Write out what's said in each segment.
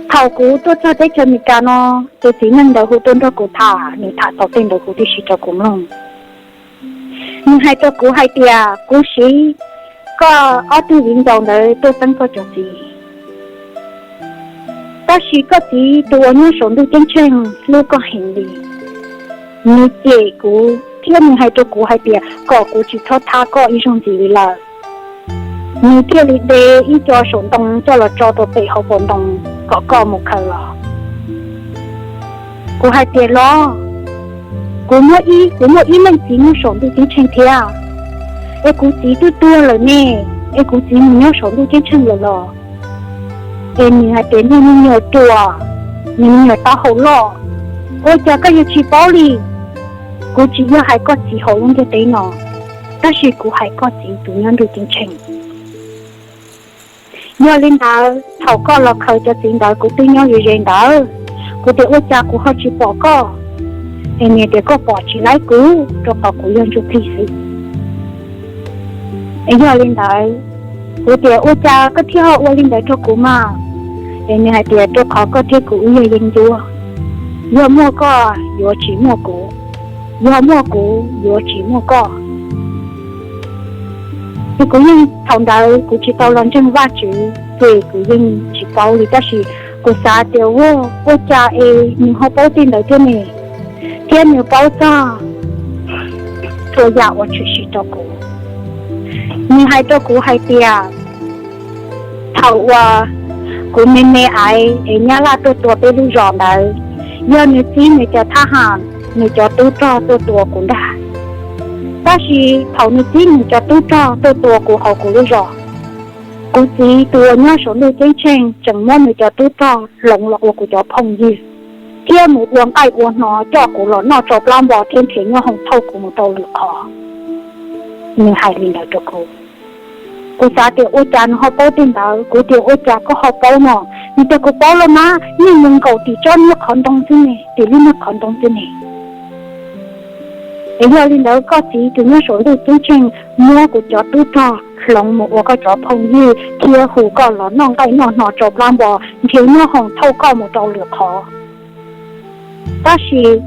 Thaum kuv tuaj txog teb chaws Amelikas no, tus txiv neej ntawd hu tuaj nrog kuv tham, nws tham tau tej ntawd huv tib si rau kuv mloog. Nws hais rau kuv hais tias kuv siv koj ob tug viv ncaus ntawd tuaj xeeb koj cov txiv, tab sis koj txiv tus uas nyob saum ntuj ceeb tsheej hlub koj heev li. Nws cem kuv thiab nws hais rau kuv hais tias kom kuv tsis txhob thab koj ib zaug ntxiv li lawm. Nws thiaj li de ib co saum ntoo coj los tso rau pem hauv paus ntoo kom koj mus khaws los. Kuv hais tias los, kuv muaj ib, kuv muaj ib leej txiv nyob saum ntuj ceeb tsheej thiab, es kuv txiv twb tuag lawm ne, es kuv txiv mus nyob saum ntuj ceeb tsheej lawm los? Es nws hais tias nws me nyuam ruam, nws me nyuam taub hau loj. Ua cas koj yuav tsis paub li? Kuv tsis yog hais koj txiv hauv lub ntiaj teb no, tab sis kuv hais koj txiv tus nyob ntuj ceeb tsheej. Yog li ntawd thaum koj los khaws cov txiv ntawd kuv twb nyob ze ze ntawd, kuv tias ua cas kuv ho tsis pom koj? Es nws tias koj pom tsis laib kuv rau qhov kuv yog ntsuj plig xwb. Es yog li ntawd, kuv tias ua cas koj thiaj ho ua li ntawd rau kuv mas? Es nws hais tias rau qhov koj thiab kuv wb yog yeeb ncuab, yog muaj koj yuav tsis muaj kuv, yog muaj kuv yuav tsis muaj koj. Es kuv yeej thaum ntawd kuv tsis tau los ntseeg Vajtswv ces kuv yeej tsis paub li, tab sis kuv xav tias ua, ua cas es nws ho paub tej ntawd thiab ne, thiab nws paub txog txhua yam uas tshwm sim rau kuv. Nws hais rau kuv hais tias thaum uas kuv me me aiv es Nyab Laj tuaj tua peb lub zos ntawd, yog nws txib nws cov thab ham, nws cov tub rog tuaj tua kuv ntag. Tab sis thaum nws txib nws cov tub rog tuaj tua kuv hauv kuv lub zos, kuv txiv tus uas nyob saum ntuj ceeb tsheej tseem muab nws cov tub rog hloov los ua kuv cov phooj ywg, thiab mus ua nqaij ua hno coj kuv los noj tsau plab npo thiab nrhiav nyob hoom thauj kuv mus rau lwm qhov. Nws hais li ntawd rau kuv. Kuv xav tias ua cas nws ho paub tej ntawd, kuv tias ua cas koj ho paub no? Nws tias kuv paub los mas, yeej mus nkaum tim tsob niag qhov ntoo xwb ne, tim lub niag qhov ntoo xwb ne. Es yog li ntawd koj txiv tus nyob saum ntuj ceeb tsheej muab kuv cov tub rog hloov mus ua koj cov phooj ywg thiab hu koj los noj nqaij noj hno tsau plab npo, nrhiav nyob hoom thauj koj mus rau lwm qhov. Tab sis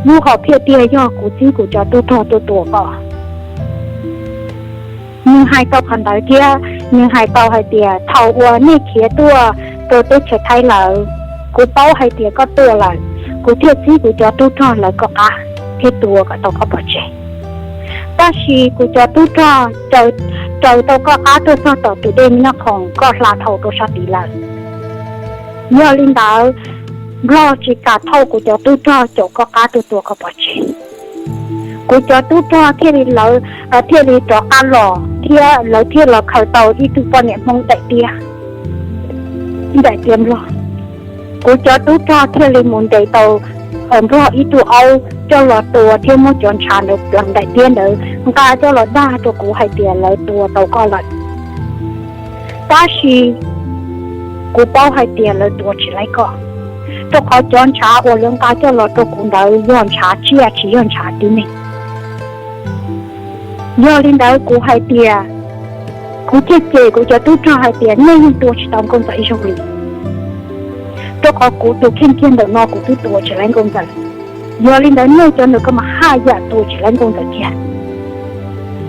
lub hom phiaj tiag yog kuv txib kuv cov tub rog tuaj tua koj. Nws hais tau qhov ntawd thiab nws hais tau hais tias thaum uas nej khiav tuaj rau teb chaws Thaib lawm, kuv paub hais tias koj tuaj lawm, kuv thiaj txib kuv cov tub rog lawv koj qab thiab tua kom tau koj pov tseg. Tab sis kuv cov tub rog raws tau koj qab tuaj txog tom tus dej Mab Nab Khoom koj hla dhau rau sab tid lawm. Yog li ntawd, Nplog tsis kam thauj kuv cov tub rog caum koj qab tuaj tua koj pov tseg. Kuv cov tub rog thiaj li lawv, thiaj li rov qab los thiab lawv thiaj los khaws tau ib tug poj niam Hmoob daim tiab, daim tiab Nplog. Kuv cov tub rog thiaj li mus ntes tau Nplog ib tug aub coj los tua thiab muab cov ntshav ntawd pleev daim tiab ntawd nqa coj los dag rau kuv hais tias lawv tua tau koj lawm. Tab sis kuv paub hais tias lawv tua tsis laib koj, rau qhov cov ntshav uas lawv nqa coj los rau kuv ntawd yog ntshav tsiaj tsis yog ntshav tib neeg. Yog li ntawd kuv hais tias, kuv thiaj cem kuv cov tub rog hais tias nej yeej tua tsis tau Nkauj Ntxawm ib zaug li, rau qhov kuv tus kheej kiag ntawm no kuv twb tua tsis laib Nkauj Ntxawm. Yog li ntawd nej cov ntawm koj mas haj yam tua tsis laib Nkauj Ntxawm kiag.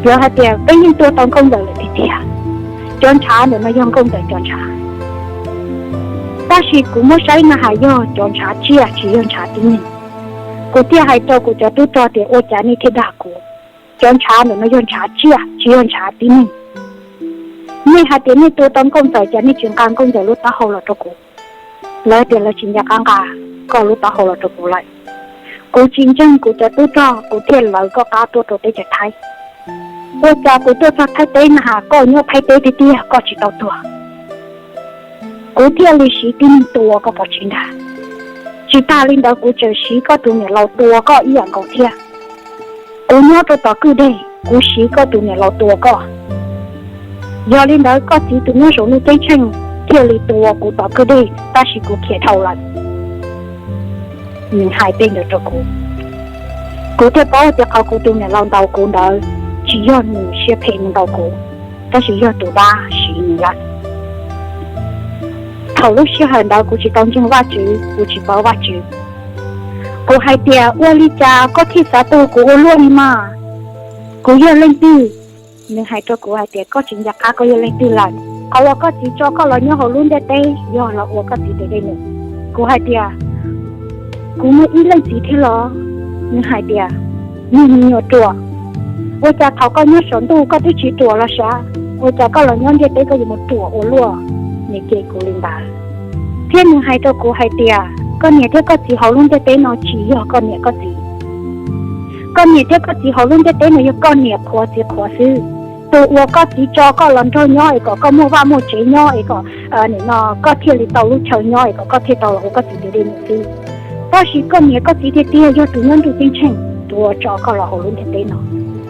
Lawv hais tias peb yeej tua tau Nkauj Ntxawm lawm tiag tiag, cov ntshav ntawm no yog Nkauj Ntxawm cov ntshav. Tab sis kuv muab saib na has yog cov ntshav tsiaj tsis yog ntshav tib neeg. Kuv thiaj hais rau kuv cov tub rog tias ua cas nej thiaj dag kuv, cov ntshav ntawm no yog ntshav tsiaj tsis yog ntshav tib neeg. Nej hais tias nej tua tau Nkauj Ntxawm, cas nej tsis nqa Nkauj Ntxawm lub taub hau los rau kuv? Lawv tias lawv tsis nco qab nqa koj lub taub hau los rau kuv lawm. Kuv tsis ntseeg kuv cov tub rog, kuv thiaj lawv koj qab tuaj rau teb chaws Thaib. Ua cas kuv tuaj txog Thaib teb na has koj nyob Thaib teb tiag tiag koj tsis tau tuag? Kuv thiaj li siv tib neeg tua koj pov tseg ntag. Tsis tas li ntawd kuv tseem siv koj tus niam laus tua koj ib yam nkaus thiab. Kuv nyob rau tom kwj deg kuv siv koj tus niam laus tua koj. Yog li ntawd koj txiv tus nyob saum ntuj ceeb tsheej thiaj li tua kuv tom kwj deg tab sis kuv khiav dhau lawm. Nws hais tej ntawd rau kuv, kuv thiaj paub tias qhov kuv tus niam laus ntaus kuv ntawd tsis yog nws siab phem nws ntaus kuv, tab sis yog tus dab siv nws lawm. Thaum lub sij hawm ntawd kuv tsis tau ntseeg Vajtswv, kuv tsis paub Vajtswv. Kuv hais tias, ua li cas koj thiaj xav tu kuv ua luaj li mas? Kuv yog leej twg? Nws hais rau kuv hais tias, koj tsis nco qab koj yog leej twg lawm. Qhov uas koj txiv tso koj los nyob hauv lub ntiaj teb yog los ua koj txiv tes dej num. Kuv hais tias, kuv muaj ib leej txiv thiab los? Nws hais tias, niag me nyuam ruam, ua cas thaum koj nyob saum ntuj koj twb tsis ruam los sav, ua cas koj los nyob ntiaj teb koj yuav mus ruam ua luaj? Nws cem kuv li ntawd. Thiab nws hais rau kuv hais tias, koj niam thiab koj txiv hauv lub ntiaj teb no tsis yog koj niam koj txiv. Koj niam thiab koj txiv hauv lub ntiaj teb no yog koj niam qhuav txiv qhuav xwb. Tus uas koj txiv tso koj los nrog nyob es kom koj muaj vaj muaj tsev nyob es kom, nim no koj thiaj li tau lub chaw nyob es kom koj thiaj tau los ua koj txiv tes dej num xwb. Tab sis koj niam koj txiv tiag tiag yog tus nyob ntuj ceeb tsheej, tus uas tso koj los hauv lub ntiaj teb no.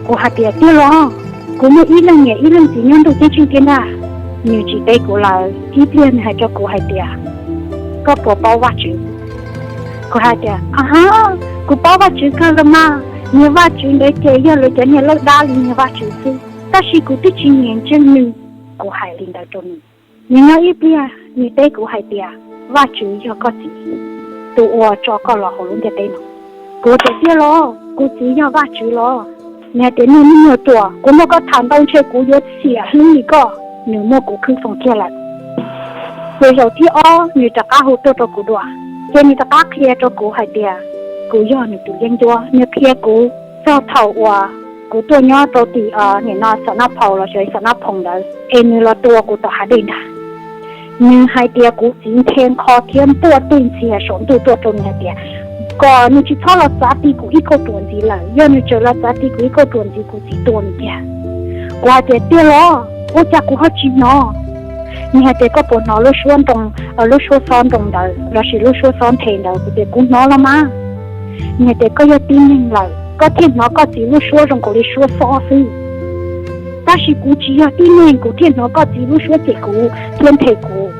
Kuv hais tias, tiag los? Kuv muaj ib leej niam ib leej txiv nyob ntuj ceeb tsheej tiag ntag. Nws tsis teb kuv lawm, ib pliag nws hais rau kuv hais tias, koj puas paub Vajtswv? Kuv hais tias, a, kuv paub Vajtswv kawg los mas, niag Vajtswv ntawd ces yog lawv cov niag lawj dab li niag Vajtswv xwb, tab sis kuv twb tsis nyiam ntseeg nws. Kuv hais li ntawd rau nws. Nws nyob ib pliag nws teb kuv hais tias, Vajtswv yog koj txiv, tus uas tso koj los hauv lub ntiaj teb no. Kuv tias, tiag los? Kuv txiv yog Vajtswv los? Nws hais tias, niag me nyuam ruam, kuv muab koj tham ntau ntshe kuv yuav xiam hlwb li koj. Nws muab kuv khwb foos kiag lawm. Ces zaum thib ob nws rov qab hu tuaj rau kuv dua, ces nws rov qab qhia rau kuv hais tias kuv yog nws tus yeeb ncuab. Nws qhia kuv txog thaum uas kuv tuaj nyob rau tim, nim no Xam Naj Phoom los sis Xam Naj Phoom ntawd es nws los tua kuv tom hav dej ntag. Nws hais tias kuv txiv nthe nqho thiab npuaj tej ntxhias saum ntuj tuaj rau nws hais tias, kom nws tsis txhob los txav ti kuv ib kauj ruam ntxiv lawm, yog nws tseem los txav ti kuv ib kauj ruam ntxiv kuv txiv tua nws tiag. Kuv hais tias, tiag los? Ua cas kuv ho tsis hnov? Nws hais tias, koj puas hnov lub suab nroo, lub suab xob nroo ntawd los sis lub suab xob nthe ntawd? Kuv tias, kuv hnov los mas. Nws hais tias, koj yog tib neeg lawm koj thiaj hnov koj txiv lub suab zoo nkaus li suab xob xwb. Tab sis kuv tsis yog tib neeg kuv thiaj hnov koj txiv lub suab cem kuv thiab nthe kuv.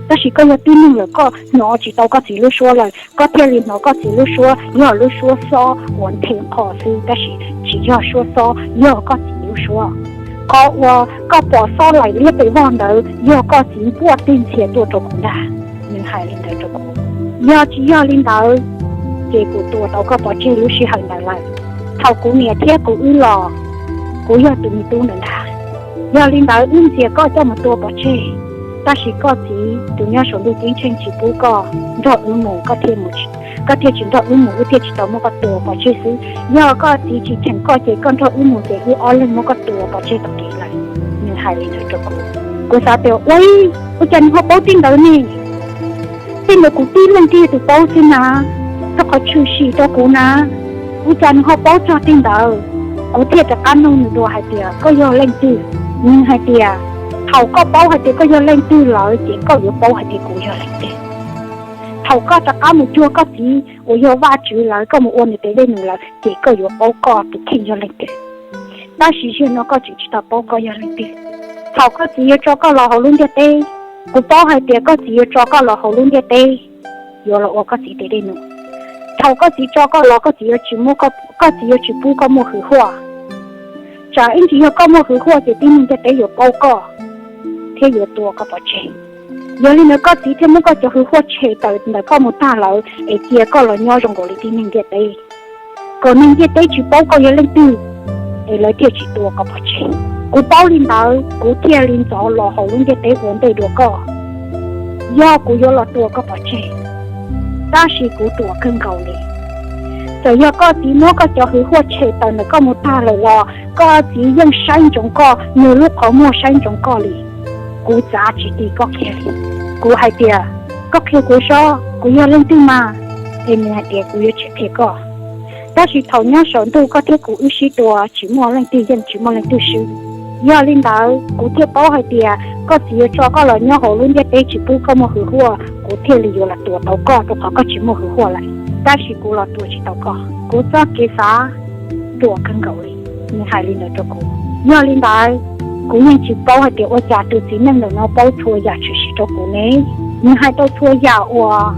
Tab sis koj yog tib neeg lawm koj hnov tsis tau koj txiv lub suab lawm, koj thiaj li hnov koj txiv lub suab yog lub suab xob uas nthe nqho xwb, tab sis tsis yog suab xob, yog koj txiv lub suab. Qhov uas koj pom xob laim liab pes vog ntawd yog koj txiv npuaj tej ntxhias tuaj rau kuv ntag. Nws hais li ntawd rau kuv. Yog tsis yog li ntawd, ces kuv tua tau koj pov tseg lub sij hawm ntawd lawm. Thaum kuv niam thiab kuv wb los, kuv yog tus me tub ntawd ntag. Yog li ntawd wb ntxias koj coj mus tua pov tseg, tab sis koj txiv tus nyob saum ntuj ceeb tsheej tsis pub koj nrog wb mus, koj thiaj tsis nrog wb mus, wb thiaj tsis tau muab koj tua pov tseg xwb. Yog koj txiv tsis cheem koj ces koj nrog wb mus ces wb ob leeg muab koj tua pov tseg tom kev lawm. Nws hais li ntawd rau kuv. Kuv xav tias, ua, ua cas nws ho paub tej ntawd ne? Tej ntawd kuv tib leeg kiag tus paub xwb na, rau qhov tshwm sim rau kuv na. Ua cas nws ho paub txog tej ntawd? Kuv thiaj rov qab nug nws dua hais tias, koj yog leej twg? Nws hais tias, thaum koj paub hais tias koj yog leej twg lawm ces koj yuav paub hais tias kuv yog leej twg. Thaum koj rov qab mus cuag koj txiv uas yog Vajtswv lawm, koj mus ua nws tes dej num lawm ces koj yuav paub koj tus kheej yog leej twg. Tab sis zaum no koj tseem tsis tau paub koj yog leej twg. Thaum koj txiv yuav tso koj los hauv lub ntiaj teb, kuv paub hais tias koj txiv yuav tso koj los hauv lub ntiaj teb, yuav los ua koj txiv tes dej num. Thaum koj txiv tso koj los, koj txiv yuav tsis muab, koj txiv yuav tsis pub koj muaj hwj huaj. Tsam ib ntsis yog koj muaj hwj huaj ces tib neeg ntiaj teb yuav paub koj thiab yuav tua koj pov tseg. Yog li ntawd koj txiv thiaj muab koj cov hwj huaj tshem tawm ntawm koj mus tag lawm es cia koj los nyob zoo nkaus li tib neeg ntiaj teb, kom neeg ntiaj teb tsis paub koj yog leej twg, es lawv thiaj tsis tua koj pov tseg. Kuv paub li ntawd kuv thiaj li ntxov los hauv lub ntiaj teb ua ntej dua koj. Yog kuv yuav los tua koj pov tseg, tab sis kuv ruam kawg nkaus li. Txawm yog koj txiv muab koj cov hwj huaj tshem tawm ntawm koj mus tag lawm los koj txiv yeej saib ntsoov koj, nws lub qhov muag saib ntsoov koj li. Kuv txav tsis ti koj kiag li. Kuv hais tias, koj qhia kuv saib kuv yog leej twg mas. Es nws hais tias, kuv yuav tsis qhia koj. Tab sis thaum nyob saum ntuj koj thiab kuv wb sib tua tsis muaj leej twg yeej tsis muaj leej twg swb. Yog li ntawd kuv thiaj paub hais tias koj txiv yuav tso koj los nyob hauv lub ntiaj teb tsis pub koj muaj hwj huaj, kuv thiaj li yuav los tua tau koj rau qhov koj tsis muaj hwj huaj lawm. Tab sis kuv los tua tsis tau koj, kuv txoj kev xav ruam kawg nkaus li. Nws hais li ntawd rau kuv. Yog li ntawd, kuv yeej tsis paub hais tias ua cas tus txiv neej ntawm no paub txhua yam tshwm sim rau kuv ne. Nws hais tau txhua yam uas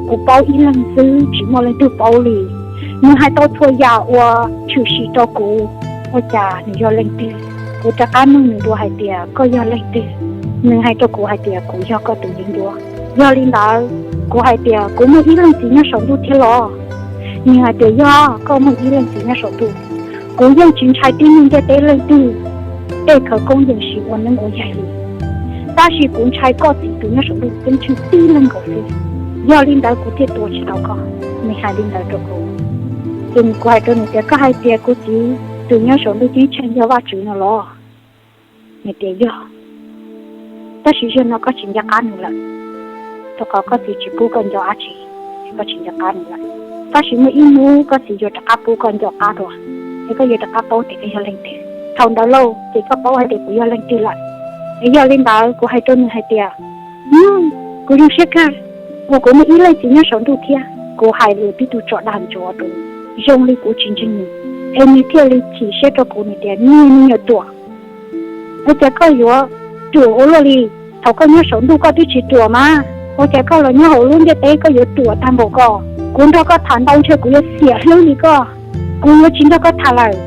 kuv paub ib leeg xwb tsis muaj leej twg paub li. Nws hais tau txhua yam uas tshwm sim rau kuv, ua cas nws yog leej twg? Kuv rov qab nug nws dua hais tias, koj yog leej twg? Nws hais rau kuv hais tias kuv yog koj tus yeeb ncuab. Yog li ntawd kuv hais tias kuv muaj ib leej txiv nyob saum ntuj thiab los? Nws hais tias yog, koj muaj ib leej txiv nyob saum ntuj. Kuv yeej tsis ntshai tib neeg ntiaj teb leej twg tej khawv koob yees siv ua neeb ua yaig li, tab sis kuv ntshai koj txiv tus nyob saum ntuj ceeb tsheej tib leeg nkaus xwb. Yog li ntawd kuv thiaj tua tsis tau koj. Nws hais li ntawd rau kuv. Ces kuv hais rau nws tias koj hais tias kuv txiv tus nyob saum ntuj ceeb tsheej yog Vajtswv no los? Nws tias yog, tab sis zaum no koj tsis nco qab nws lawm, rau qhov koj txiv tsis pub koj nco dab tsi, koj tsis nco qab nws lawm. Tab sis muaj ib hnub koj txiv yuav rov qab pub koj nco qab dua, es koj yuav rov qab paub tias koj yog leej twg. Thaum ntawd lauj ces koj paub hais tias kuv yog leej twg lawm. Es yog li ntawd kuv hais rau nws hais tias, kuv zoo siab kawg uas kuv muaj ib leej txiv nyob saum ntuj thiab. Kuv hais lus tib tug tso dag ntsuav rau nws, zoo li kuv tsis ntseeg nws, es nws thiaj li chim siab rau kuv, nws tias niag me nyuam ruam, ua cas koj yuav ruam ua luaj li? Thaum koj nyob saum ntuj koj twb tsis ruam mas, ua cas koj los nyob hauv lub ntiaj teb koj yuav ruam tag npaum ko? Kuv nrog koj tham ntau ntshe kuv yuav xiam hlwb li koj, kuv yuav tsis nrog koj tham lawm.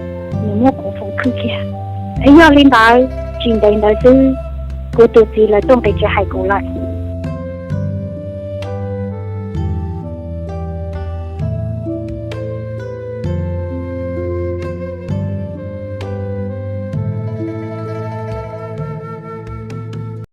Nws muab kuv foom khwb kiag. Es yog li ntawd tsis ntev ntawd xwb, kuv tus txiv lawv tuaj nqis tsev hais kuv lawm.